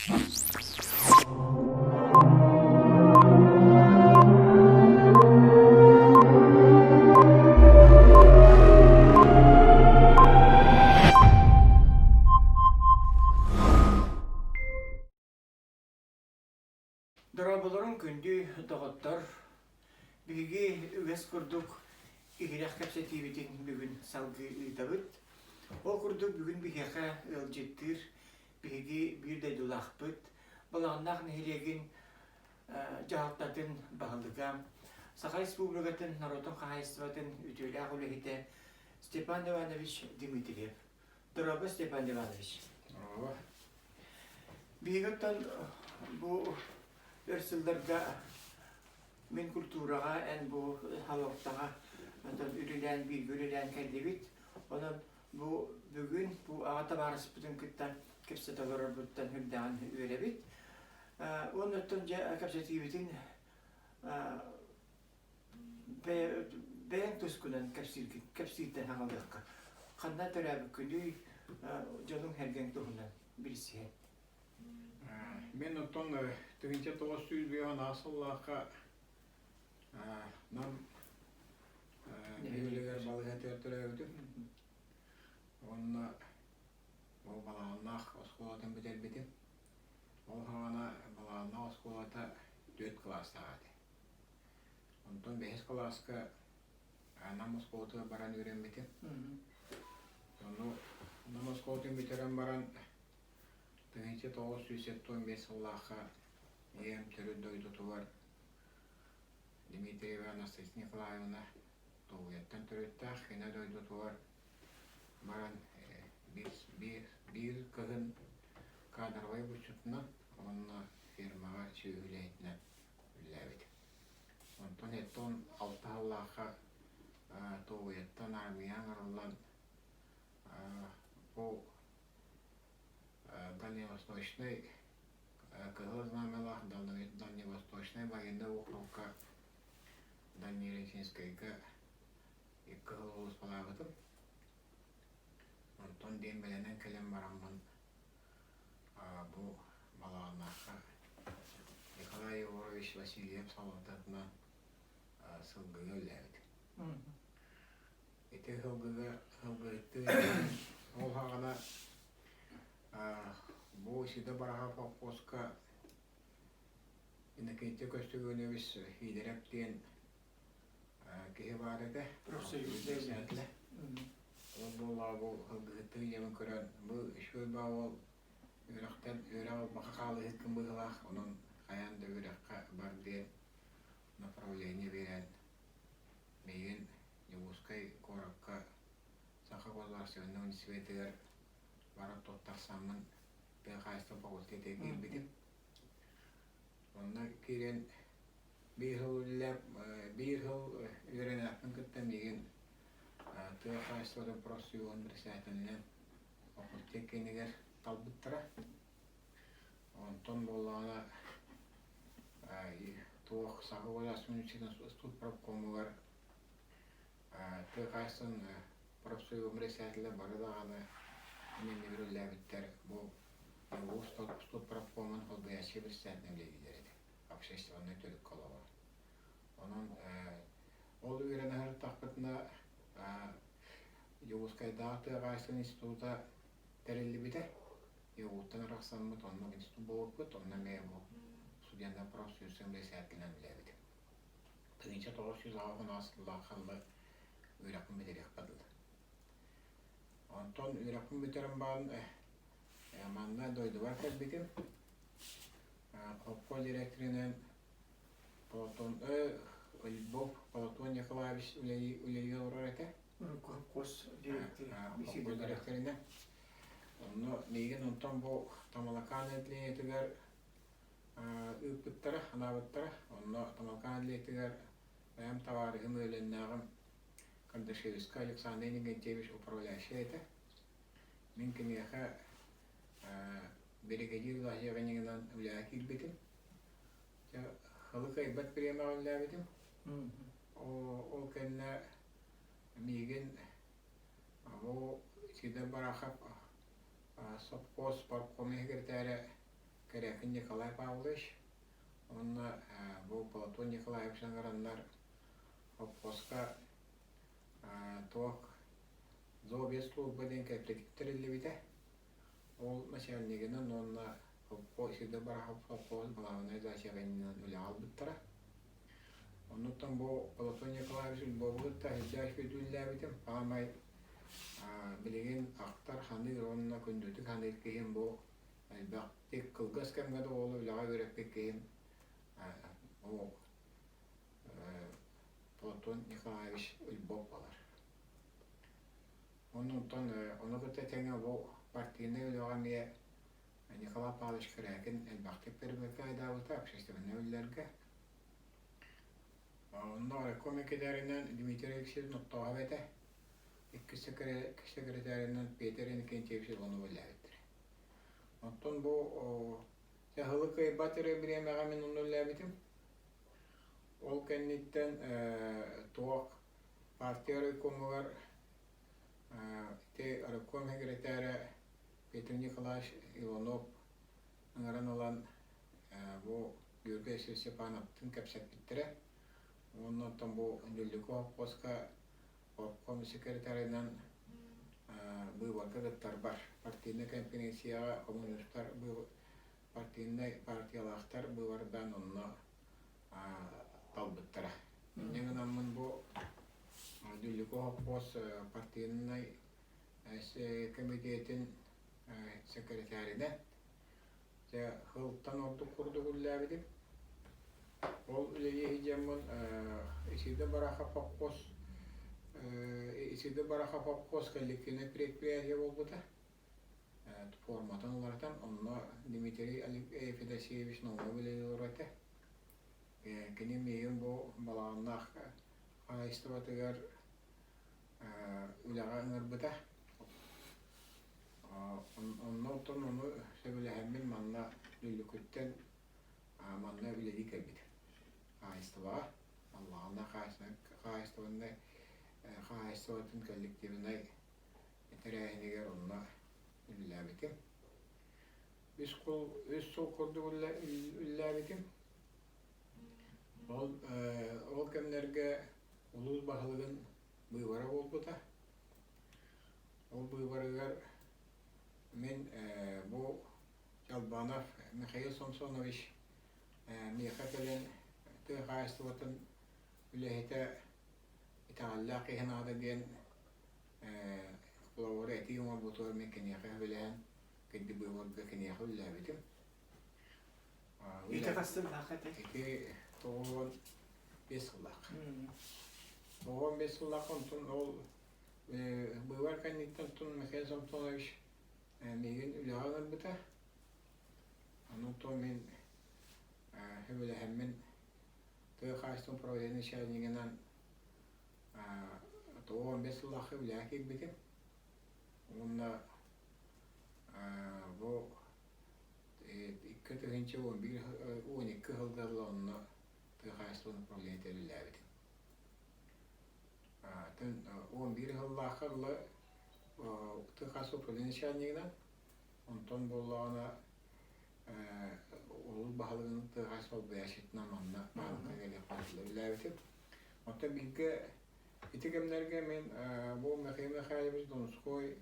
Дорооболорун күндү доҕоттор! Биһиги үгэс курдук иһирэх кэпсэтиибитин бүгүн салгыы ыытабыт. Ол курдук бүгүн биһиэхэ ыалдьыттыыр биһиги биир дойдулаахпыт, Балаҕаннаах нэһилиэгин дьаһалтатын баһылыга, Саха Республикатын норуотун хаһаайыстыбатын үтүөлээх үлэһитэ Степан Иванович Дмитриев. Дорообо, Степан Иванович. Дорообо. Биһиги оттон бу өр сылларга мин культураҕа, эн бу халалтаҕа онтон үлэлээн, бииргэ үлэлээн кэллибит. Онон бу бүгүн бу аҕа табаарыспытын кытта кэпсэтэ олорорбуттан үрдээҕин үөрэбит. Уонна оттон дьэ кэпсэтиибитин бэйэҥ тускунан кэпсииргин кэпсииртэн хаҥалыахха. Ханна төрөөбүккүнүй, дьонуҥ-сэргэҥ туһунан билсиһэн. Мин оттон 1905 сыллаахха Нам бөһүөлэгэр балыыһатыгар төрөөбүтүм. Уонна ол Балаҕаннаах оскуолатын бүтэрбитим. Ол саҕана Балаҕаннаах оскуолата түөрт кылаастаах этэ. Онтон бэһис кылааска Нам оскуолатыгар баран үөрэммитим. Ону Нам оскуолатын бүтэрэн баран 1975 сыллаахха ийэм төрүт дойдутугар Дмитриева Анастасия Николаевна Толуйаттан төрүттээх кини дойдутугар баран биир кыһын кадровай булчутунан уонна фермаҕа сүөһү үлэһитинэн үлэлээбит. Онтон эттон алта сыллаахха Толуйаттан армия ыҥырыллан бу Дальневосточнай Кыһыл Знамялаах Дальневосточнай военнай округка Дальнереченскэйгэ икки сыл сулууспалаабытым. Онтон диэмбэлэнэн кэлэн бараммын бу Балаҕаннаахха Николай Егорович Васильев салалтатынан сылгыга үлэлээбитим. Ити сылгыга сылгыһыттыы ол саҕана Бу Сида Бараха холкуоска Иннокентий Көстөгүнэбис Сиидэрэп диэн киһи баар этэ. Профсоюз Ол буоллаҕа бу сылгыһыттыы ийэбин көрөн бу үчүгэй баа уол үөрэхтэн үөрэх ылбакка хаалыһыккын быһыылаах, онон хайаан да үөрэххэ бар диэн направление биэрэн миигин Дьокуускай куоракка Саха государственнай университетыгар баран туттарсаммын тыа хаһаайыстыба факультетыгар киирбитим. Онно киирэн биир сыл үлэлээн биир сыл үөрэнээппин кытта миигин тыа хаһаайыстыбатын профсоюһун председателинэн факультет киинигэр талбыттара. Онтон буоллаҕына туох Саха государственнай университетын студпрофкомугар тыа хаһаайыстыбатын профсоюз председателэ бары даҕаны иннинэ үлэлээбиттэр бу улуус студпрофкомун солбуйааччы председателинэн үлэлииллэр этэ общественнай төрүккэ олоҕор. Онон ол үөрэнэ сырыттахпытына Дьокуускайдааҕы тыа хаһаайыстыбатын института тэриллибитэ. Якуттан арахсаммыт оннук институт буолбуппут. Онно эмиэ бу студеннар профсоюзун председателинэн үлэлээбитим. 1998 сыллаахха ыла үөрэхпин бүтэриэххэ дылы. Онтон үөрэхпин бүтэрэн баран манна дойдубар кэлбитим. Холкуос директорынан Платон Львов Платон Николаевич үлэлии олорор этэ. Холкуос директорынан. Онно миигин онтон бу Тамалакаан отделениетыгар ыыппыттара, анаабыттара. Онно Тамалакаан отделениетыгар бэйэм табаарыһым үөлэннээҕим Кардашевскай Александр Иннокентьевич управляющай этэ. Мин киниэхэ биригэдьиир лаһьеванигынан үлэҕэ киирбитим. Дьэ, халы кыайбат бириэмэҕэ үлэлээбитим. Ол кэннэ миигин бу Сидор Барахов сопхуос партком секретаря. Корякин Николай Павлович уонна бу Платон Николаевич ыҥыраннар хопхуоска туох зообесслужба диэн кэпсэтик тэриллибитэ. Ол начальнигынан уонна Исидор Барахов совхоз главнай зоосеканынан үлэҕэ ылбыттара. Оннуттан бу Платон Николаевич Львову кытта сылдьааш үлэлээбитим. Саамай билигин ахтар, ханыыр уонна күндүтүк саныыр киһим бу элбэхтик кылгас кэмҥэ да уолу үлэҕэ үөрэппит киһим бу Платон Николаевич Львов буолар. Оннуттан ону кытта тэҥэ бу партийнай үлэҕэ эмиэ Николай Павлович Корякин элбэхтик перебекайдаабыта общественнай үлэлэргэ. Онно райком экидэринэн Дмитрий Алексеевич Ноттоохов этэ. Иккис секретарынан Петр Иннокентьевич Иванов үлэлээбиттэр. Оттон бу саһылы кыайбат эрэ бириэмэҕэ мин онно үлэлээбитим. Ол кэнниттэн туох партия райкомугар ити райком секретарэ Петр Николаевич Иванов ыҥыран ылан бу Георгий Степановтыын кэпсэппиттэрэ. Уонна оттон бу Дүллүкү хопхуоска обком секретарынан быыбарга кыттарбар партийнай конференцияҕа коммунистар партийнай партиялаахтар быыбардаан онно талбыттара. Инньэ гынаммын бу Дүллүкү хопхуос партийнай кэмитиэтин секретаринэн дьэ сылтан ордук курдук үлэлээбитим. Ол үлэлии сылдьаммын Исидор Барахов хопхуос Исидор Барахов хопхуос коллективнай предприятие буолбута. Форматын уларытан онно Дмитрий Федосеевич Наумов үлэлии олорор этэ. Кини миигин бу балаҕаннаах хаһаайыстыбатыгар үлэҕэ ыҥырбыта. Онно оттон ону сөбүлэһэммин манна Дүллүкүттэн манна үлэлии кэлбитим. Хаһаайыстыбаҕа, Аллаҕана хаһаайыстыбаннай хаһаайыстыбатын коллективнай тэрээһинигэр онно үлэлээбитим. Үс сыл курдук үлэлээбитим. Ол, ол кэмнэргэ улуус баһылыгын быыбара буолбута. Ол быыбарыгар мин бу Чалбанов Михаил Самсонович миэхэ кэлэн тыа хаһаайыстыбатын үлэһитэ итэҕэллээх киһи наада диэн холобура этии оҥорбутугар мин киниэхэ сөбүлэһэн кэнди быыбарга киниэхэ үлэлээбитим. Ити хас сыллаах этэй? Ити 95 сыллаах. 95 сыллаах онтон ол быыбар кэнниттэн оттон Михаил Самсонович миигин үлэҕэ ыҥырбыта. Ону оттон мин сөбүлэһэммин тыа хаһаайыстыбатын управление начальнигынан 95 сыллаахха үлэҕэ киирбитим. Уонна бу 2011 12 сылга ыла онно тыа хаһаайыстыбатын управлениета үлэлээбитим. 11 сыллаахха ыла тыа хаһаайыстыба управление начальнигынан, онтон буоллаҕына улуус баһылыгын тыа хаһаайыстыба солбуйааччытынан манна баһылыкка кэлиэхпин үлэлээбитим. Оттон бииргэ ити кэмнэргэ мин бу Михаил Михайлович Донской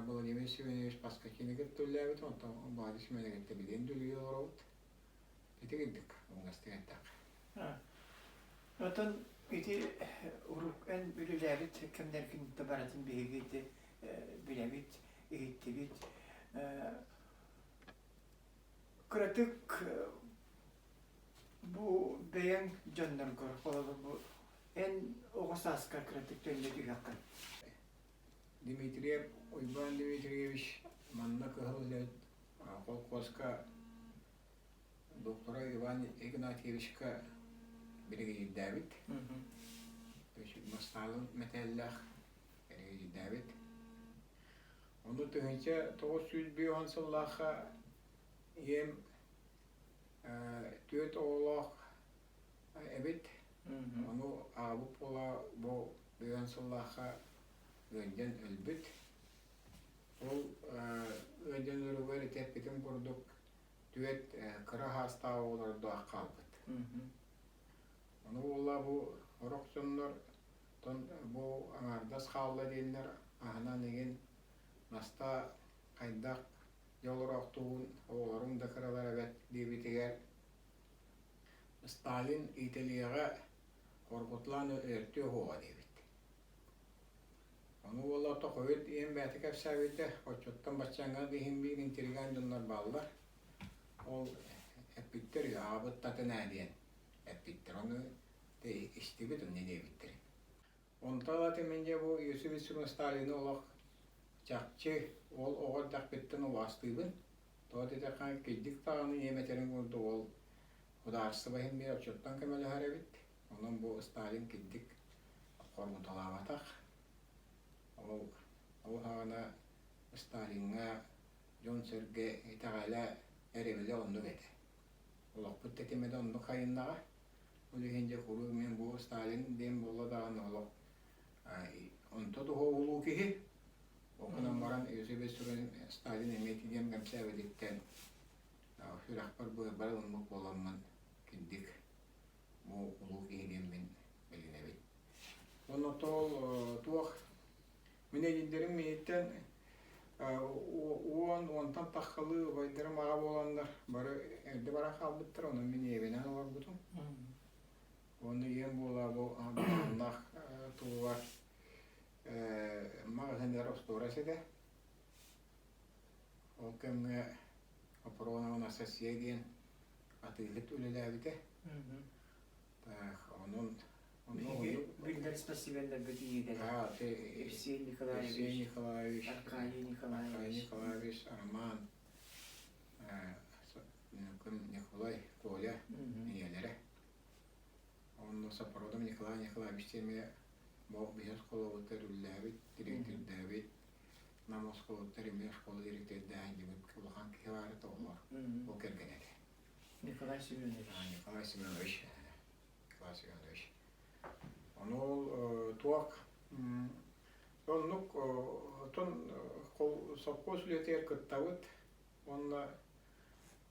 Владимир Семенович Поскачины кытта үлэлээбитим, оттон Владимир Семенович кытта билигин да үлэлии олоробут. Ити курдук уҥастык эттэххэ. Оттон ити урук эн үлэлээбит кэмнэргин барытын биһиги ити билэбит, иһиттибит. Кыратык бу бэйэҥ дьонноргор, холобур бу эн оҕо сааскар кыратык төннө түһүөххүн. Дмитриев Уйбаан Дмитриевич манна кыһыл үлэһит холкуоска доктора Иван Игнатьевичка биригэдьиирдээбит. Бастаалын мэтээллээх биригэдьиирдээбит. Ону 1950 сыллаахха ийэм түөрт оҕолоох эбит. Ону аҕабыт буола бу быйан сыллаахха ыалдьан өлбүт. Ол ыалдьан өлөрүгэр ити эппитим курдук Түөрт кыра саастаах оҕолордоох хаалбыт. Ону буолла бу сорох дьоннор бу аҥаардас хаалла диэннэр аһынан игин Настаа хайдах дьэ олороохтугун оҕолорум да кыралар эбэт диэбитигэр Сталин Италияҕа хоргутулаан өлөртүө уһуоҕа диэбит. Ону уола Тохойут ийэм бэйэтэ кэпсээбитэ, оччоттон баччааҥҥа да иһин биир интригаан дьоннор бааллар. Ол эппиттэр үһү, аҕабыт татын ээ диэн эппиттэр. Ону истибит онно диэбиттэр. Онтон ылата мин дьэ бу Иосиф Виссарионович Сталины олох чахчы ол оҕо эрдэхпиттэн убаастыыбын. Тоҕо диэтэххэ, кырдьык даҕаны ийэм этэрин курдук ол судаарыстыба иһин биир оччоттон көмөлөһөр эбит. Онон бу Сталин кырдьык хоргуталаабатах. Ол ол саҕана Сталиҥҥа дьон-сэргэ итэҕэлэ, эрэбилэ оннук этэ. Олохпут тэтимэ да оннук хайыннаҕа. Ол иһин дьэ куруук мин бу Сталин диэн буолла даҕаны олох онто туһа улуу киһи. Ол гынан баран Иосиф Виссарионович Сталин эмиэ ити диэн кэмсээбититтэн сүрэхпэр быарбар ылыммыт буоламмын кирдик бу улуу киһи диэммин билинэбин. Онно ол туох мин эдьиийдэрим миигиттэн уон уонтан таххалыы убайдарым аҕа буоланнар бары эрдэ баран хаалбыттар, онон мин ийэбинээн олорбутум. Уонна ийэм буолаа бу бааннаах туһугар маҕаһыыныгар остуорас этэ. Ол кэмҥэ Опронова Анастасия диэн атыыһыт үлэлээбитэ. Так, онон Биллэр спасибаларга тиийдэр. Евсей Николаевич, Евсей Николаевич, Аркадий Николаевич, Аркадий Николаевич, Роман, Николай, Коля ийэлэрэ. Онно Сапородов Николай Николаевич эмиэ биһи оскуолабытыгар үлэлээбит, дириэктэрдээбит, Нам оскуолатыгар эмиэ оскуола дириэктэрдээһин диэбит улахан киһи баара оҕолор. Ол кэргэнэ этэ. Николай Семенович. Николай Семенович. Николай Семенович. Ону ол туох оннук отон сопхуос үлэтигэр кыттабыт уонна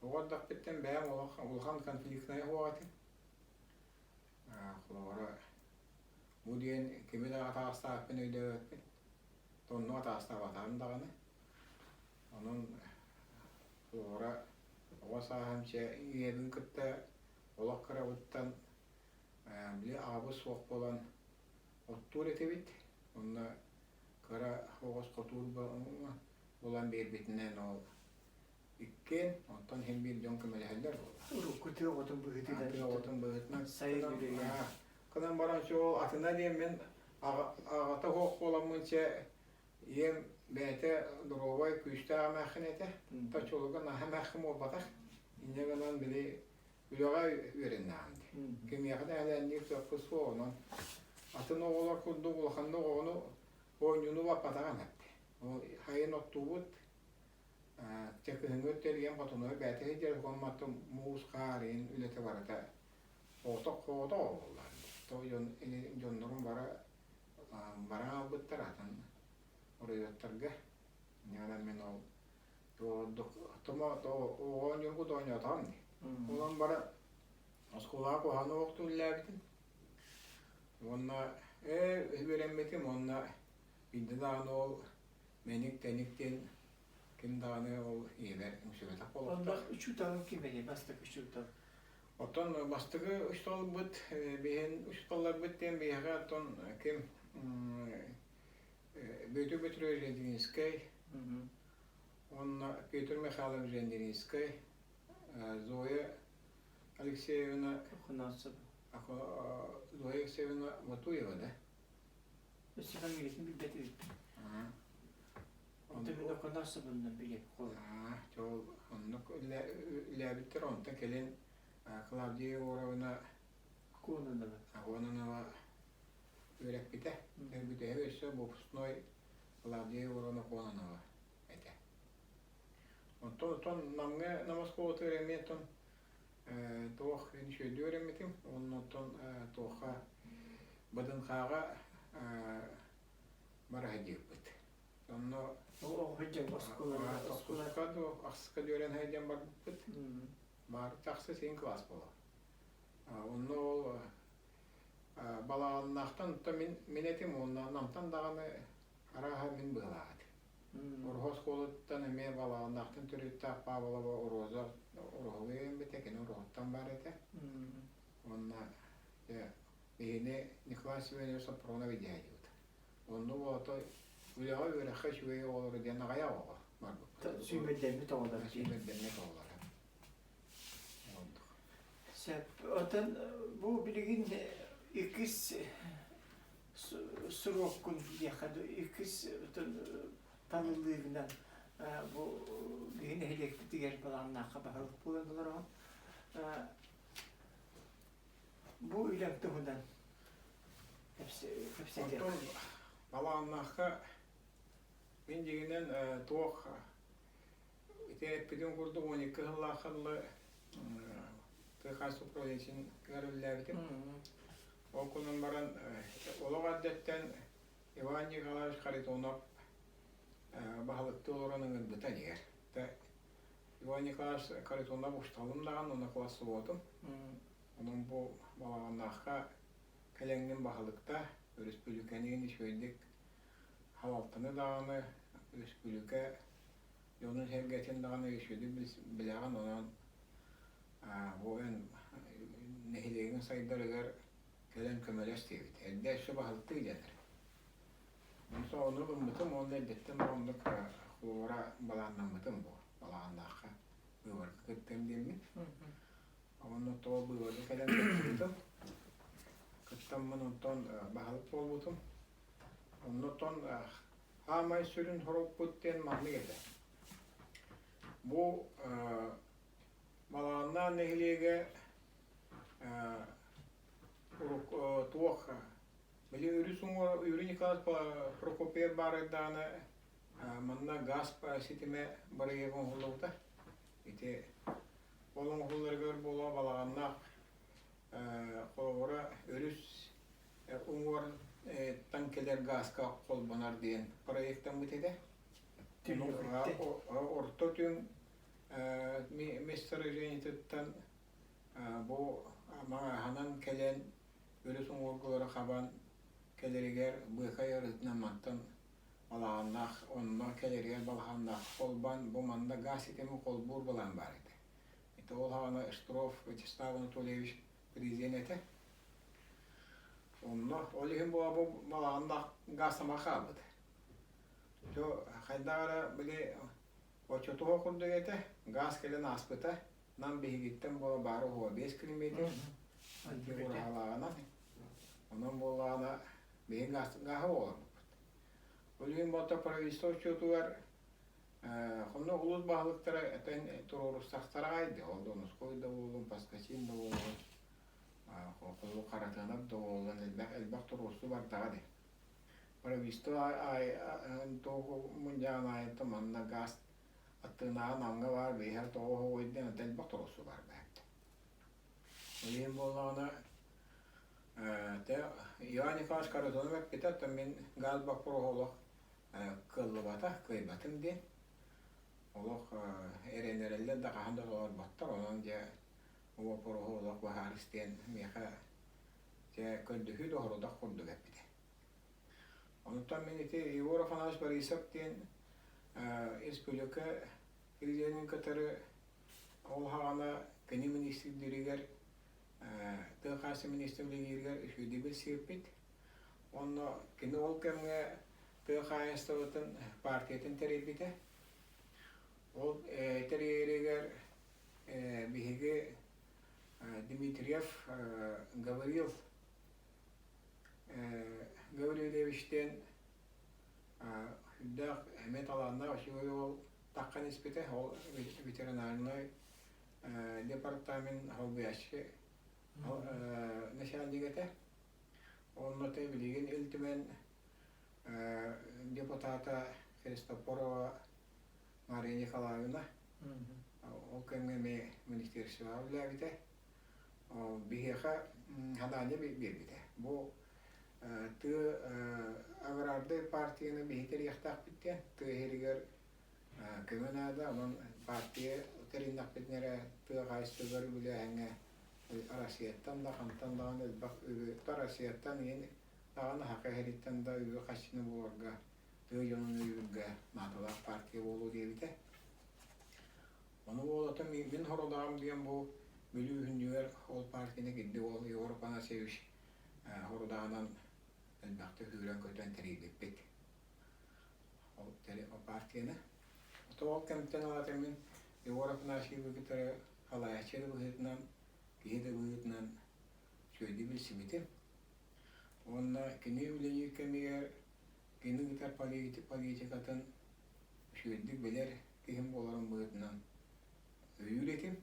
оҕо эрдэхпиттэн бэйэм улахан конфликтнай оҕо этим. Холобура, бу диэн кими да атаҕастаабыппын өйдөөбөппүн. Онно атаҕастаабатаҕым даҕаны. Онон холобура, оҕо сааһым чэ ийэбин кытта олох кырабыттан били аҕабыт суох буолан оттуур этибит. Онно кыра оҕус хотуур булан биэрбитинэн ол иккиэн, онтон иһин биир дьон көмөлөһөллөр буолла. Урукку тыа оҕотун быһыытынан. Тыа оҕотун быһыытынан. Сайын үлэлээн. Гынан баран ол атына диэммин аҕата суох буоламмын чэ ийэм бэйэтэ доруобай күүстээх эмээххин этэ. Точолуга наһаа эмээххин буолбатах. Инньэ гынан били үлэҕэ үөрэннэҕим дии. Кимиэхэ да элээнниир кыахпыт суох онон атын оҕолор курдук улаханнык оҕону оонньууну баппатаҕым эттэ. Ол сайын оттуубут чэ кыһыҥҥы өттө ийэм хотонугар бэйэтэ сылдьар уонна муус хаар иһин үлэтэ барыта оҕотох оҕотох буолла. То дьон дьоннорум бара баран аалбыттар атын оройуоттарга. Инньэ мин ол томо оонньуургут оонньоотоҕум дии. Онон баран оскуолаҕа куһаҕан олохтуу үлэлээбитим. Уонна ээ үөрэммитим уонна биирдэ даҕаны ол мэник-тэник диэн ким даҕаны ол ийэбэр үҥсүбэтэх буолуохтаах. Онно учууталым ким этэй бастакы учуутал? Оттон бастакы учууталбыт биһин учууталларбыт диэн биһиэхэ оттон ким Бүөтүр Петрович Жендинскэй уонна Петр Михайлович Жендинскэй, Зоя Алексеевна Зоя Алексеевна Мотуева да? Өссө фамилиятын билбэт эбиппин. Онтон мин Охоносовунан билэбин холобур. Ол оннук үлэлээбиттэр, онтон кэлин Клавдия Егоровна Кононова. Кононова үөрэппитэ. Бүтэһик өссө выпускной Клавдия Егоровна Кононова этэ. Онтон оттон Намҥа Нам оскуолатыгар эмиэ оттон туох үчүгэйдик үөрэммитим. Уонна оттон туохха БДНХ-ҕа бара сылдьыбыппыт. Онно Оскуола тохсуска дуу, ахсыска үөрэн сылдьан барбыппыт. Баар тахса син класс буолар. Онно ол Балаҕаннаахтан оттон мин этим уонна Намтан даҕаны арааһа мин быһалаах этим. Ороһу оскуолатыттан эмиэ Балаҕаннаахтан төрүттээх Павлова Роза Ороһуга үөрэммитэ, кини Ороһуттан баар этэ. Уонна дьэ биһини Николай Семенович Сопронов идиэйдиибит. Онно уолата үлэҕэ үөрэххэ үчүгэй оҕолору диэн аҕыйах оҕо барбыппыт. Сүүмэрдэммит оҕолор. Сүүмэрдэммит оҕолор. Сөп. Оттон бу билигин иккис сроккун диэххэ дуу, иккис талыллыыгынан бу биһи нэһилиэкпитигэр балааннаахха баһылык буолан олороҕун. Бу үлэҥ туһунан кэпсэтиэх. Онтон балааннаахха мин дьиҥинэн туох Ити эппитим курдук 12 сыллаахха дылы тыа хаһаайыстыба управлениетын үлэлээбитим. Ол гынан баран олох эрдэттэн Иван Николаевич Харитонов баһылыктыы олорон ыҥырбыта иһэр. Иван Николаевич Харитонов усталым даҕаны уонна классоводум. Онон бу Балаҕаннаахха кэлэҥҥин баһылыкта өрөспүүбүлүкэниин үчүгэйдик халалтаны даҕаны өрөспүүбүлүкэ дьонун-сэргэтин даҕаны үчүгэйдик билэҕин, онон бу эн нэһилиэгиҥ сайдарыгар кэлэн көмөлөс диэбит. Эрдэ өссө баһылыктыы дэнэр. Онтон ону ылыммытым уонна эрдэттэн оннук холобура балааннаммытым бу балаҕаннаахха быыбарга кыттыам диэммин. Онно тоҕо быыбарга кэлэн кыттыбытым. Кыттаммын онтон баһылык буолбутум. Оннотон хаамай сүрүн хоруппут диэн маннык этэ. Бу Балаҕаннаах нэһилиэгэ туох били өрүс уҥуор Юрий Николаевич Прокопьев баарайдааны манна газ ситимэ бырайыак оҥоһуллубута. Ити ол оҥоһулларыгар буола Балаҕаннаах холобура өрүс уҥуортан кэлэр гааска холбонор диэн проектаммыт этэ. Орто түҥ месторождениетыттан бу маҥааһынан кэлэн өрүс уҥуоргулары хабан кэлэригэр быыкай арыытынан мантан балаҕаннаах онно кэлэригэр балаҕаннаах холбоон бу манна гаас ситимин холбуур былаан баар этэ. Ити ол саҕана Штыров Вячеслав Анатольевич президент этэ. Онно ол иһин буола бу балаҕаннаах гаас хаалбыт. Дьэ хайдах эрэ били оччотуга курдук этэ, гаас кэлэн ааспыта. Нам биһигиттэн буола баара уһуга 5 километр ураһалааҕынан. Онон буоллаҕына биһиги гааһы буоламмыппыт. Ол иһин буолта правительство учуотугар Онно улуус баһылыктара этэн туруорустахтара аҕай ол Донускуой да буоллун, Поскачин да буоллун, холобур Харатыанап да буоллун элбэх элбэх туруорсуу бардаҕа дии. Правительство мунньаҕын аайыттан манна гаас аттынааҕы Намҥа баар биһиэхэ тоҕо оһоҕой диэн элбэх туруорсуу баар бэһэт. Ол иһин буоллаҕына Иван Николаевич Харитонов эппитэ, оттон мин гаас боппуруоһа олох кыаллыбата, кыайбатым диэн. Олох эрэнэрэллэр да хаһан да толорботтор, онон дьэ бу боппуруоһу олох быһаарыс диэн миэхэ дьэ көрдөһүү да сорудах курдук эппитэ. Онтон мин ити Егор Афанасьевич Борисов диэн республика президенин кытары ол саҕана кини министрдииригэр тыа хаһаайыстыба министрлигииригэр үчүгэйдик билсибиппит. Онно кини ол кэмҥэ тыа хаһаайыстыбатын партиятын тэрийбитэ. Ол тэрийэригэр биһиги Дмитриев Гаврил Гаврильевичтиин сүрдээх эмиэ талааннаах үчүгэй уол таххан испитэ. Ол ветеринарнай департамент солбуйааччы начальник этэ. Онно билигин Ил Түмэн депутата Христофорова Мария Николаевна ол кэмҥэ эмиэ министерствоҕа үлэлээбитэ. Биһиэхэ хадаанньа биэрбитэ. Бу Тыа аграрнай партияны биһи тэрийиэхтээхпит диэн тыа иһигэр көмө наада, онон партия тэриннэхпитинэ эрэ тыа хаһаайыстыбатыгар үбүлээһиҥҥэ Россияттан да хантан даҕаны элбэх үбү Россияттан иһин даҕаны саха иһириттэн да үбү-харчыны буларга тыа дьонун өйүүргэ наадалаах партия буолуо диэбитэ. Ону уолатым мин хорудаҕым диэн бу Бүлүү үһүннүгэр ол партияны кирди уол Егор Афанасьевич хорудаҕынан элбэхтик үүрэн-көтөн тэрийбиппит. Ол партияны. Ол кэмтэн ылата мин Егор Афанасьевы кытары халаайаччы да быһыытынан, киһи да быһыытынан үчүгэйдик билсибитим. Уонна кини үлэлиир кэмигэр кини ыытар политикатын үчүгэйдик билэр киһим буоларын быһыытынан өйүүр этим.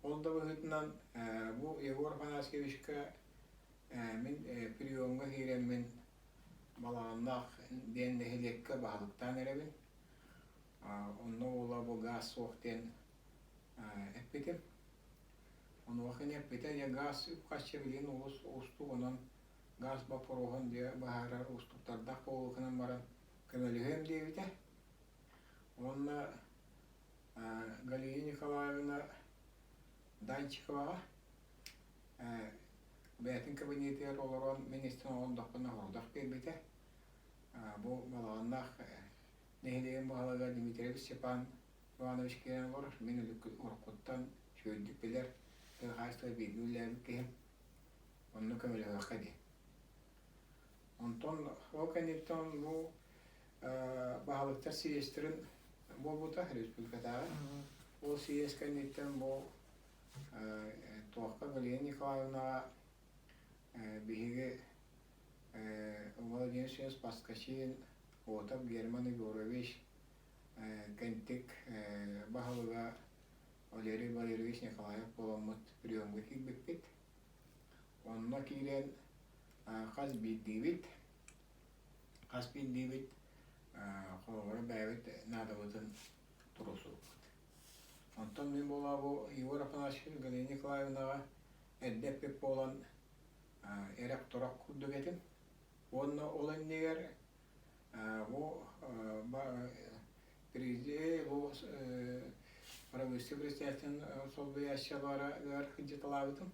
Ол да быһыытынан бу Егор Афанасьевичка мин приемҥа киирэммин Балаҕаннаах диэн нэһилиэккэ баһылыктаан эрэбин. Онно уола бу гаас суох диэн эппитим. Онуоха кини эппитэ, дьэ гаас үп-харчы билигин олус уустук, онон гаас боппуруоһун дьэ быһаарар уустуктардаах буолуо гынан баран көмөлөһүөм диэбитэ. Уонна Галина Николаевна Данчиковаҕа бэйэтин кабинетыгар олорон мин истэн олордохпуна хордох биэрбитэ. Бу балаҕаннаах нэһилиэгин баһылыга Дмитриев Степан Иванович киирэн олорор. Мин уруккуттан үчүгэйдик билэр, тыа хаһаайыстыба бииргэ үлэлээбит киһим. Онно көмөлөһүөххэ дии. Онтон ол кэнниттэн бу баһылыктар съезтэрин буолбута республикатааҕы. Ол съезд кэнниттэн бу туохха Галина Николаевнаҕа биһиги Владимир Семенович Поскачин, Отов Герман Егорович, Кэнтик баһылыга Валерий Валерьевич Николаев буоламмыт приемҥа киирбиппит. Онно киирэн хас биирдиибит, хас биирдиибит холобура бэйэбит наадабытын туруорсубуппут. Онтон мин буолаа бу Егор Афанасьевич Галина Николаевнаҕа эрдэ эппит буолан эрэх-турах курдук этим. Уонна ол иннигэр бу бу правительство председателин солбуйааччыларыгар сылдьыталаабытым.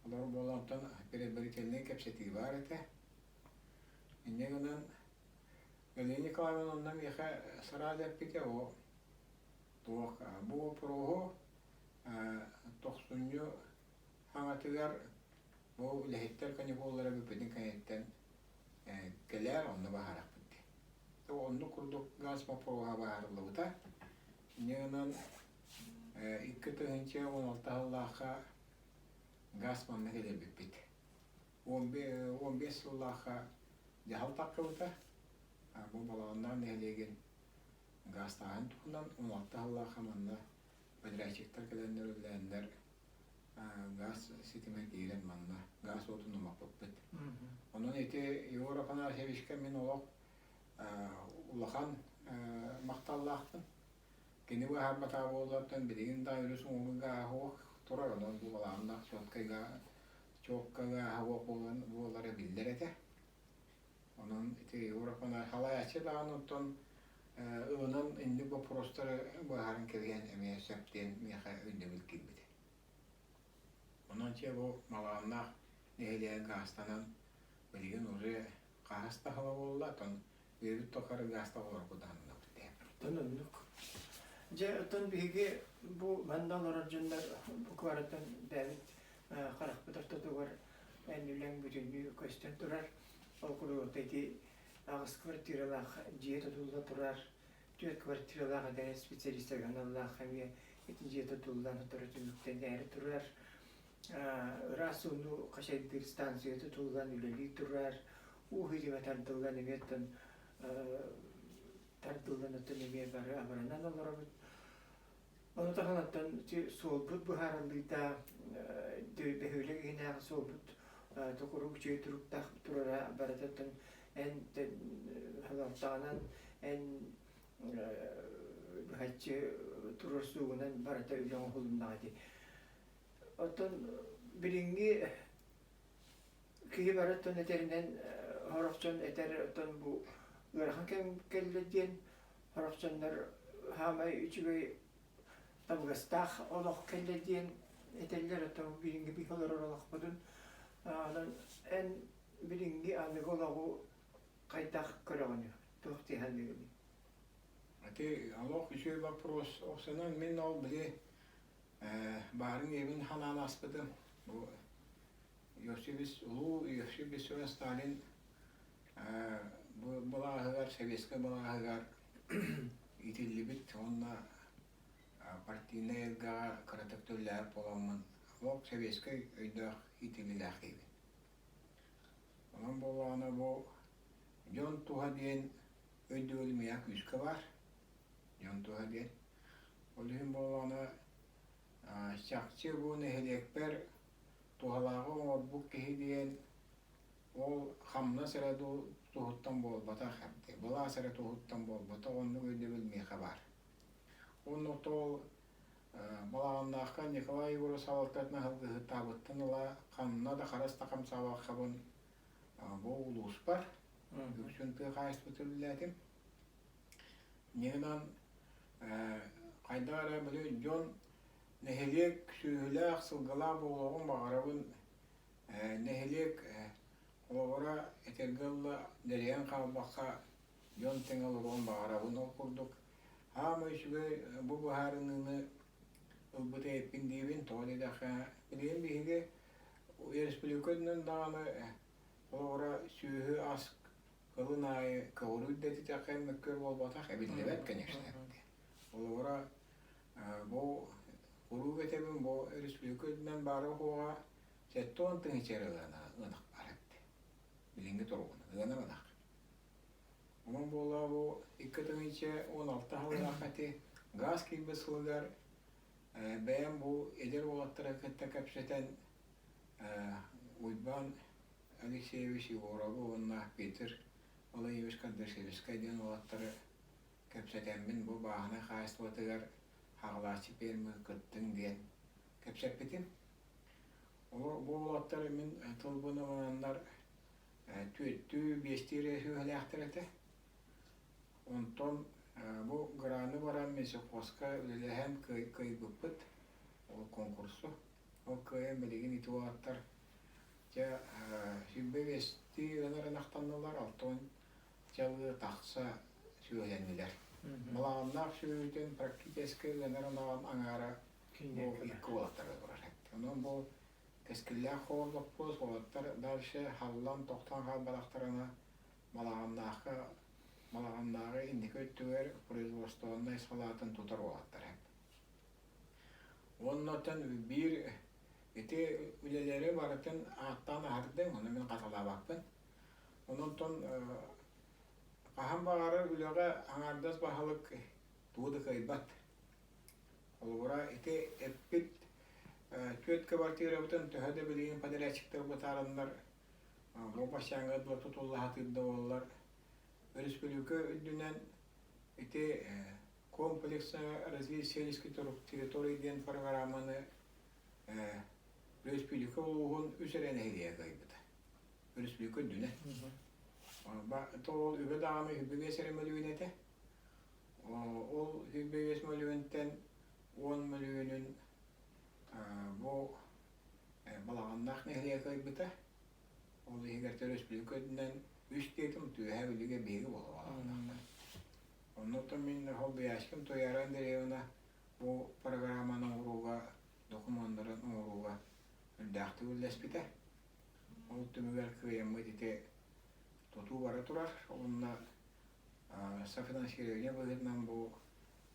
Олор буолан онтон предварительнай кэпсэтии баар этэ. Инньэ гынан Галина Николаевна онно миэхэ сразу эппитэ о туох бу боппуруоһу тохсунньу хаҥатыгар бу үлэһиттэр каникуллара бүппүтүн кэнниттэн кэлээр онно баһаарахпыт диэн. Оннук курдук газ боппуруоһа баһаарыллыбыта. Инньэ гынан 2016 сыллаахха газ манна кэлэрбиппит. 15 сыллаахха дьаһал таххыбыта. Бу Балаҕаннаах нэһилиэгин гаастааһын туһунан 16 сыллаахха манна подрядчиктар кэлэннэр үлэлээннэр газ ситимэ киирэн манна газ уотун умаппыппыт. Онон ити Егор Афанасьевичка мин олох улахан махталлаахпын. Кини быһаарбатаҕа буоллартан билигин да өрүс уҥуоҕун гааһа турар, онон бу балааннаах чуоткайга чуокка гааһа буолан буолара биллэр этэ. Онон ити Егор Афанасьевич халайааччы даҕаны оттон ылынан инник боппуруостары быһааран кэбиһэн эмиэ сөп диэн миэхэ өйдөбүл киирбитэ. Онон чэ бу малааннаах нэһилиэгэ гаастанан билигин уже хаһыс да сыла буолла, оттон үөбүт тухары гаастах олорбут даҕаннабыт диэн. Оттон оннук. Дьэ, оттон биһиги бу манна олорор дьоннор бу куораттан бэйэбит харахпыт ортотугар эн үлэҥ бүтүннүү көстөн турар. Ол курдук ити аҕыс квартиралаах дьиэ тутулла турар, түөрт квартиралаах эдэр специалистарга аналлаах эмиэ ити дьиэ тутуллан сотору түмүктэнээри турар. Ыраас ууну хачайдыыр станция тутуллан үлэлии турар. Уу ситимэ тардыллан эмиэ оттон тардыллан оттон эмиэ бары абыранан олоробут. Ону таһынан суолбут быһаарыллыыта бөһүөлэк иһинээҕи суолбут токурук үчүгэй туруктаах турара барытыттан эн салалтаҕынан эн быһаччы туруорсуугунан барыта үлэ оҥоһулуннаҕа дии. Оттон билиҥҥи. Киһи бары оттон этэринэн сорох дьон этэр оттон бу ыарахан кэм кэллэ диэн сорох дьоннор саамай үчүгэй табыгастаах олох кэллэ диэн этэллэр оттон билиҥҥи биһи олорор олохпутун онон эн билиҥҥи аныгы олоҕу хайдах көрөҕүнүй туох дии саныыгыный? Ити олох үчүгэй вопрос. Оксанан мин ол били баарын ийэбин ханаан ааспытым. Бу Иосиф улуу Иосиф Виссарионович Сталин бу былааһыгар, сэбиэскэй былааһыгар иитиллибит уонна партийнай эйгэҕэ кыратык төллөһөр буоламмын олох сэбиэскэй өйдөөх иитиллиилээх киһибин. Онон буоллаҕына бу дьон туһа диэн өйдөбүл миэхэ күүскэ баар. Дьон туһа диэн. Ол иһин буоллаҕына чахчы бу нэһилиэкпэр туһалааҕы оҥорбут киһи диэн ол хамнас эрэ туһуттан буолбатах былаас эрэ туһуттан буолбатах оннук өйдөбүл миэхэ баар. Уонна ол Балаҕаннаахха Николай Егоров салалтатын аһылгыһыттаабыттан ыла ханна да харыс да хамсаабаккабын бу улууспар үксүн тыа хаһаайыстыбатын үлэлээтим. Инньэ хайдах эрэ били дьон нэһилиэк сүөһүлээх, сылгылаах буолуоҕун баҕарабын. Нэһилиэк холобура этэргэ дылы дэлэйэн хаалбакка дьон тэҥэ олоруон баҕарабын. Ол курдук аамай үчүгэй бу быһаарыныыны ылбыт эбиппин диибин. Тоҕо диэтэххэ, билигин биһиги өрөспүүбүлүкэ үрдүнэн даҕаны холобура сүөһү ас кылын аайы көҕүрүүр да этитэххэ мөккүөр буолбатах, эбиллибэт, конечно. Холобура бу куруук этэбин, бу өрөспүүбүлүкэ үрдүнэн баара-суоҕа 70 тыһыынча эрэ ынах баар эбит. Билиҥҥи туругунан ыанар ынах. Онон буоллаҕа бу 2016 сыллаах ити гаас киирбит сылыгар бэйэм бу эдэр уолаттары кытта кэпсэтэн Уйбаан Алексеевич Егоровы уонна Петр Валерьевич Кардашевскай диэн уолаттары кэпсэтэммин бу бааһынай хаһаайыстыбатыгар хаҕылааччы пиэрмэ кыттыҥ диэн кэпсэппитим. Бу уолаттар мин тылбын ылынаннар түөртүү, биэстии эрэ сүөһүлээхтэр этэ. Онтон бу граны баран Минсовхозка үлэлэһэн кыайбыппыт ол конкурсу. Ол кыайан билигин ити уолаттар дьэ 25-тии ынар ынахтаннылар, 60 чалыы тахса сүөһүлэннилэр. Балаҕаннаах сүөһүтүн практически ыанар ынаҕын аҥаара бу икки уолаттарга турар. Онон бу кэскиллээх хоһорлоппуос уолаттар дальше халлан тохтоон хаалбатахтарына Балаҕаннаахха Балаҕаннааҕы инники өттүгэр производственнай салаатын тутар уолаттар. Уонна оттон биир ити үлэлэри барытын ааттаан аһардым, ону мин хатылаабаппын. Онон хаһан баҕарар үлэҕэ аҥаардас баһылык тугу да кыайбат. Холобура, ити эппит түөрт кыбартыырабытын төһө да билигин подрядчиктар бытаараннар бу бассейҥҥа дуо тутулла сатыыр да буоллар, өрөспүүбүлүкэ үрдүнэн ити комплексное развитие сельской территории диэн программаны өрөспүүбүлүкэ улууһун үс эрэ нэһилиэгэ кыайбыта. Өрөспүүбүлүкэ үрдүнэн. Ол үбэ даҕаны 25 эрэ мөлүйүөн этэ. Ол 25 мөлүйүөнтэн 10 мөлүйүөнүн бу Балаҕаннаах нэһилиэгэ кыайбыта. Ол иһигэр өрөспүүбүлүкэ үрдүнэн үс диэтим, Үөһээ Бүлүүгэ биһиги буола Балаҕаннаахтар. Оннуттан мин холбуйааччым Туйаара Андреевна бу программаны оҥорууга, докумуоннарын оҥорууга үрдээхтик үллэспитэ. Ол түмүгэр кыайаммыт ити тутуу бара турар. Уонна софинансирование быһыытынан бу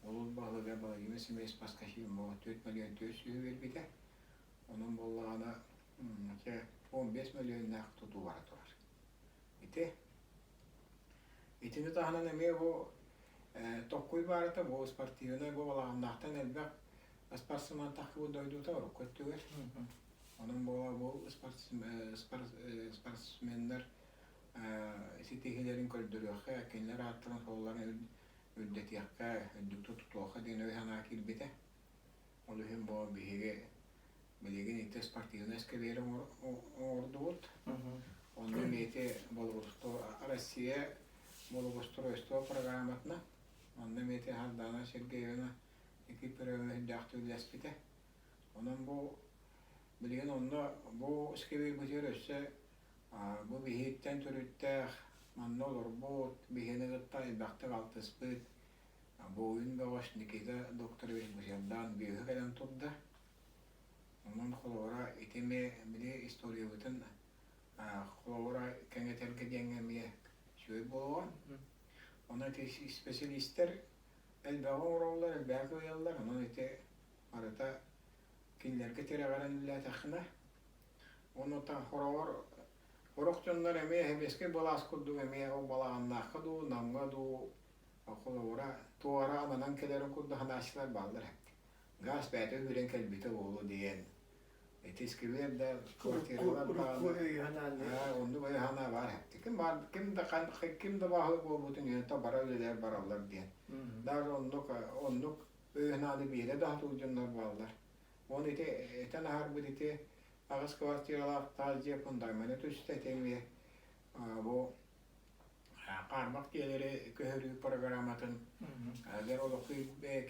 улуус баһылыга Владимир Семенович Паскахин бу 4 миллион 400 биэрбитэ. Онон буоллаҕына 15 мөлүйүөннээх тутуу бара турар. Ити итини таһынан эмиэ бу токкуй баарата бу спортивнай бу балаҕаннаахтан элбэх спортсмен тахсыбыт дойдута урукку өттүгэр. Онон буола бу спортсменнар ситиһиилэрин көрдөрүөххэ, кинилэр ааттарын-суолларын үрдэтиэххэ, үрдүктүү тутуохха диэн өй-санаа киирбитэ. Ол иһин бу биһиги Билигин ити спортивнай сквери оҥордубут. Онно эмиэ Россия благоустройство программатына онно эмиэ Сардана Сергеевна Никифоровна үрдээх үлэлэспитэ. Онон бу билигин онно бу сквербытыгар өссө бу биһиттэн төрүттээх манна олорбут, биһини кытта элбэхтик алтыспыт буойун бөҕөс Никита Докторович Бусердаан бүөһү кэлэн турда. Онон холобура ити эмиэ били историябытын холобура кэҥэтэргэ диэҥҥэ эмиэ үчүгэй буолуоҕа. Онон ити испэсэлиистэр элбэҕи оҥороллор, элбэҕи кыайаллар. Онон ити барыта кинилэргэ тирэҕирэн үлэлээтэххинэ, онуттан хороҕор сорох дьоннор эмиэ сэбиэскэй былаас курдук эмиэ ол балаҕаннаахха дуу, Намҥа дуу холобура туора ананан кэлэрин курдук санааччылар бааллар эбит. Гаас бэйэтэ үүрэн кэлбитэ буолуо диэн ити искибиэр да квартиралар даҕаны оннук өйө-санаа баар эбит. Ким баар ким да ким да баһылык буолбутун үөнтэ бара үлэлэр бараллар диэн. Даже оннук оннук өйө-санааны биэрэ да сатыыр дьоннор бааллар. Уон ити этэн аһарбыт ити аҕыс квартиралаах таас дьиэ фундамена түстэ ити эмиэ бу хаарбах дьиэлэри көһөрүү программатын дьэ олоххо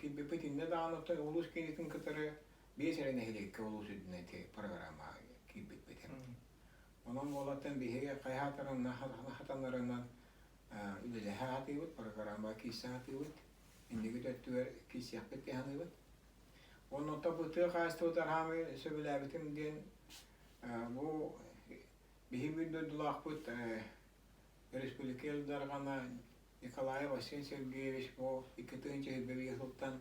киирбиппит иннэ даҕаны оттон улуус киинитин кытары биэс эрэ нэһилиэккэ улуус үрдүнэн ити программа киирбиппит. Онон буолаттан биһиги хайаатарынан хатанарынан үлэлэһэ сатыыбыт, программа киирсэ сатыыбыт, инники өттүгэр киирсиэхпит дии саныыбыт. Онон бу тыа хаһаайыстыбатыгар хаамыы сөбүлээбитим диэн бу биһиги биир дойдулаахпыт Республика Ил Дархана Николаев Василий Сергеевич бу 2021 сылтан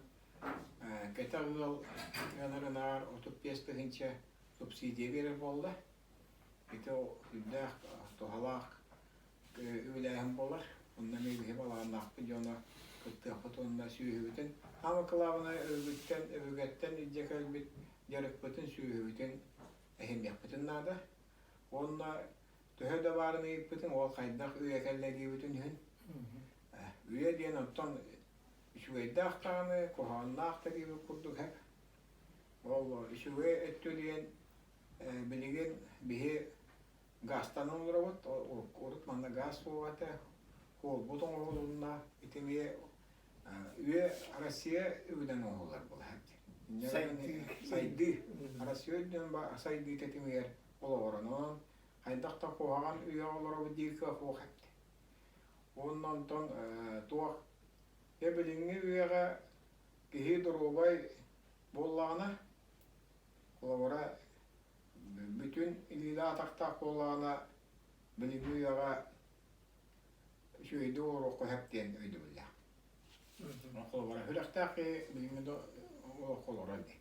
кэтэх ыал ыанарынааҕар 35 тыһыынча субсидия биэрэр буолла. Ити сүрдээх туһалаах үбүлээһин буолар. Онно эмиэ биһи балаҕаннаахпыт дьоно кыттыахпыт уонна сүөһүбүтүн хаама кылаабынай өбүгэттэн өбүгэттэн илдьэ кэлбит дьарыкпытын сүөһүбүтүн эһиниэхпитин наада. Уонна төһө да баарын ыйыппытын ол хайдах үйэ кэллэ диэбитин иһин үйэ диэн оттон үчүгэйдээх даҕаны куһаҕаннаах да диэбит курдук һэп. Ол үчүгэй өттө диэн билигин биһи газтанан олоробут урут манна газ суоҕа этэ холбут оҥоһулунна ити эмиэ үйэ Россия үбүнэн оҥоһуллар буолар сайдыы Россия үрдүнэн сайдыы тэтимигэр олоҕуран онон хайдах да куһаҕан үйэҕэ олоробут диир кыах суох эбит. Уонна онтон туох дьэ билиҥҥи үйэҕэ киһи доруобай буоллаҕына холобура бүтүн илиилээх-атахтаах буоллаҕына билиҥҥи үйэҕэ үчүгэйдик олоруохха сөп диэн өйдөбүллээх. Холобура сүрэхтээх киһи билиҥҥи да олоххо олорор дии.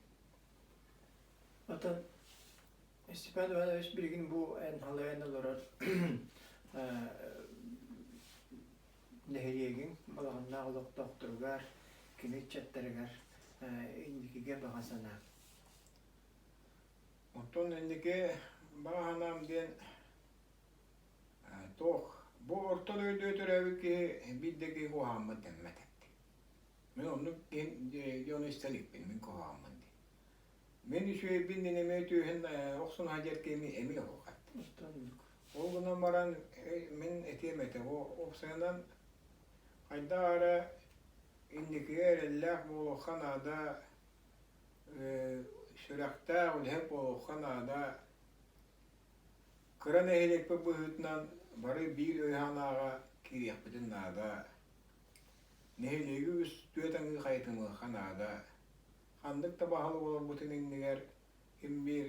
Оттон Степан Иванович билигин бу эн халайан олорор нэһилиэгиҥ балаҕаннаах олохтоохторугар, кини ыччаттарыгар инникигэ баҕа санаа. Оттон инники баҕа санаам диэн туох бу орто дойдуга төрөөбүт киһи биир да киһи куһаҕаммын дэммэт эбит. Мин оннук дьону истэ иликпин, мин куһаҕаммын дии. Мин үчүгэйбин мин эмиэ түөһүн охсун сылдьар киһи эмиэ оһуохат. Ол гынан баран мин этиэм этэ бу уопсайынан хайдах эрэ инникигэ эрэллээх буолуохха наада, сүрэхтээх үлэһит буолуохха наада. Кыра нэһилиэкпит быһыытынан бары биир өй-санааҕа киириэхпитин наада. Нэһилиэги үс түөрт аҥыы хайытымыахха наада. Ханнык да баһылык олорбутун иннигэр ким биир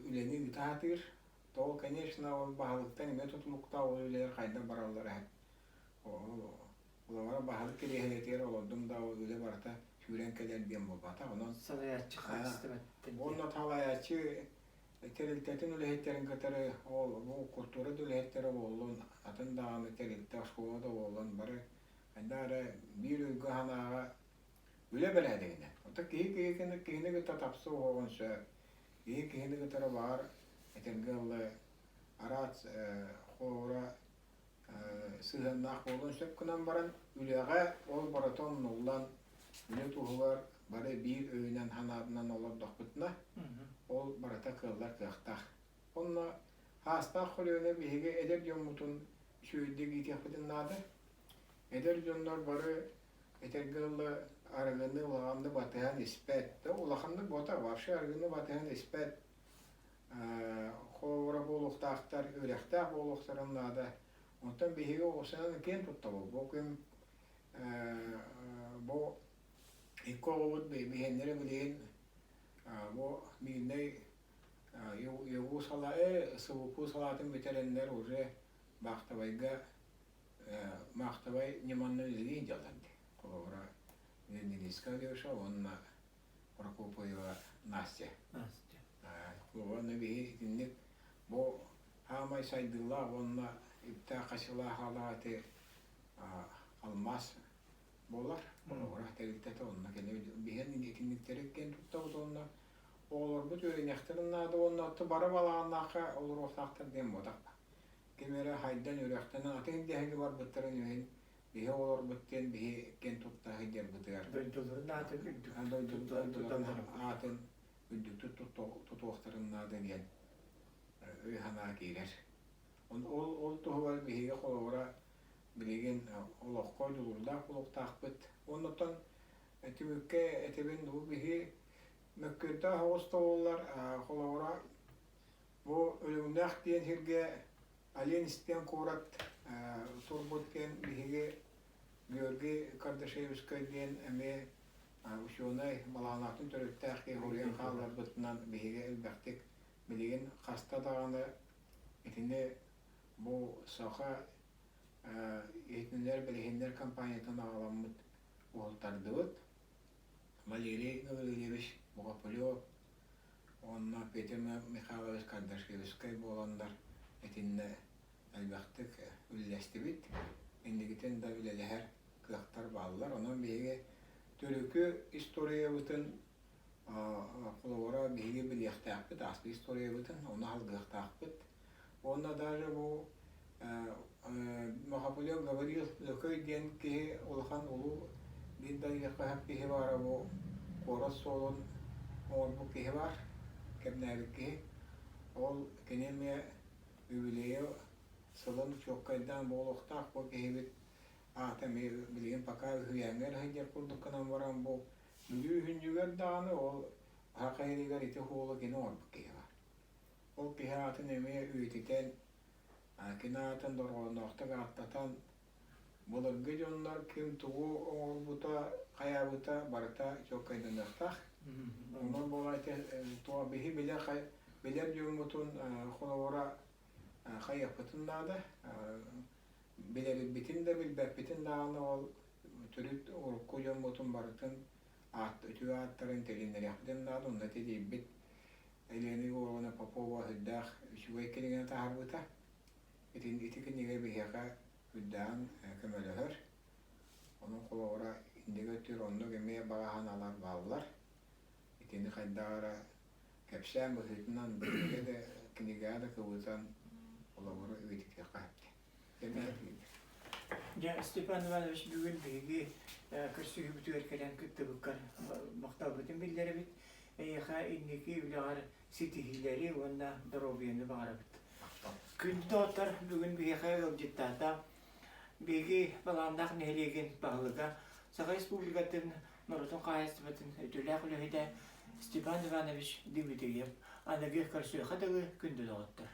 үлэни ыыта сатыыр. То, конечно, ол баһылыктан эмиэ тутулуктаах ол үлэлэр хайдах бараллара эһэт. Олоҕор баһылык кириэһилэтигэр олордум да ол үлэ барыта сүүрэн кэлэр диэн буолбатах. Онон салайааччы хаачыстыбаттан уонна салайааччы тэрилтэтин үлэһиттэрин кытары ол бу культура да үлэһиттэрэ буоллун, атын даҕаны тэрилтэ, оскуола да буоллун бары хайдах эрэ биир өйгө-санааҕа Үлэ бэрээдэгинэн. Оттон киһи киһини, киһини кытта тапса оһоҕун сөп. Киһи киһини кытары баар этэргэ дылы араас холобура сыһыаннаах буолуон сөп гынан баран, үлэҕэ ол барыта умнуллан, үлэ туһугар Бары биир өйүнэн санаатынан олордохпутуна, ол барыта кыаллар кыахтаах. Онно хаастаах көлүөнэ биһиги эдэр дьоммутун үчүгэйдик иитиэхпитин наада. Эдэр дьоннор бары этэргэ дылы арыгыны улаханнык батыһан испэт. Да улаханнык буолта вообще арыгыны батыһан испэт. Холобура буолуохтаахтар, үөрэхтээх буолуохтарын наада. Онтон биһиги оҕусанан киэн туттабыт. Бу күн бу икки оҕобут биһиэннэрэ билигин бу миирнэй ЕГУ салаа СВПУ салаатын бүтэрэннэр уже Баахтабайга Маахтабай ньыманна үлэлии дьаллар дии. Холобура, Нелиска Алеша уонна Прокопьева Настя. Настя. Холобура, биһи итинник бу хаамай сайдыылаах уонна үптээх-хачылаах алааты алмаас буолар. Холобура, тэрилтэтэ онно кини биһиэн итинниктэри киэн туттабыт уонна оҕолорбут үөрэниэхтэрин наада уонна отто бары балаҕаннаахха олоруохтаахтар диэн буотах. Ким эрэ хайдан үрэхтэнэн атын дэһэги барбыттарын иһин биһи оҕолорбут диэн биһи киэн тутта сылдьарбытыгар Дойдуларын аатын үрдүк дойдуларын аатын үрдүктүк тутуохтарын наада диэн өй-санаа киирэр. Ол, ол туһугар биһиги холобура билигин олоххо дьулуурдаах буолуохтаахпыт. Оннуттан түмүккэ этэбин бу биһи мөккүөрдээх оҕус тобуллар холобура Бу Өлүҥнээх диэн сиргэ Оленинскай куорат турбут диэн биһиги Георгий Кардашевскай диэн эмиэ учуонай балаҕанаатын төрүттээх киһи уруйан хаалларбытынан биһиги элбэхтик билигин хаста даҕаны итини бу саха иһитиннэр билиһиннэр компаниятын аҕаламмыт уһултардыбыт. Валерий Гаврильевич Богопулев уонна Петр Михайлович Кардашевскай буоланнар итиннэ элбэхтик үллэстибит. Инникитин да үлэлэһэр кыахтар бааллар. Онон биһиги төрүкү историябытын холобура биһиги билиэхтээхпит, ааспыт историябытын, ону алгыахтаахпыт. Уонна даже бу Махапулев Гаврил Лөкөй диэн киһи улахан улуу биир да киһи баара бу куорат суолун оҥорбут киһи баар, кэмнээбит киһи. Ол кини эмиэ юбилейы сылын чуоккайдаан буолуохтаах бу киһибит аата эмиэ билигин пока үһүйээҥҥэ эрэ сылдьар курдук гынан баран бу Бүлүү үһүнньүгэр даҕаны ол Саха иһигэр ити суолу кини оҥорбут киһи баар. Ол киһи аатын эмиэ үйэтитэн, кини аатын дорҕоонноохтук ааттатан, былыргы дьоннор ким тугу оҥорбута, хайаабыта барыта чуолкайданыахтаах. Онон буолан ити туох биһи билэр билэр дьоммутун холобура хайыахпытын наада. Билэрбитин да билбэппитин даҕаны ол төрүт урукку дьоммутун барытын аат үтүө ааттарын тилиннэриэхпитин наада. Онно тилийбит Елена Егоровна Попова сүрдээх үчүгэй кинигэни таһаарбыта. Ити, ити кинигэ биһиэхэ үрдээҕин көмөлөһөр. Онон холобура иннигэ өттүгэр оннук эмиэ баҕа санаалар бааллар. Итини хайдах эрэ кэпсээн быһыытынан кинигэ да кинигэҕэ да кыбытан холобуру үйэтитиэххэ сөп. Дьэ, Степан Иванович, бүгүн биһиги көрсүһүүбүтүгэр кэлэн кыттыбыккар махталбытын биллэрэбит. Эйиэхэ инники үлэҕэр ситиһиилэри уонна доруобуйаны баҕарабыт. Күндү доҕоттор, бүгүн биһиэхэ ыалдьыттаата биһиги Балааннаах нэһилиэгин баһылыга, Саха Республикатын норуотун хаһаайыстыбатын үтүөлээх үлэһитэ Степан Иванович Дмитриев. Аныгы көрсүөххэ дылы күндү доҕоттор.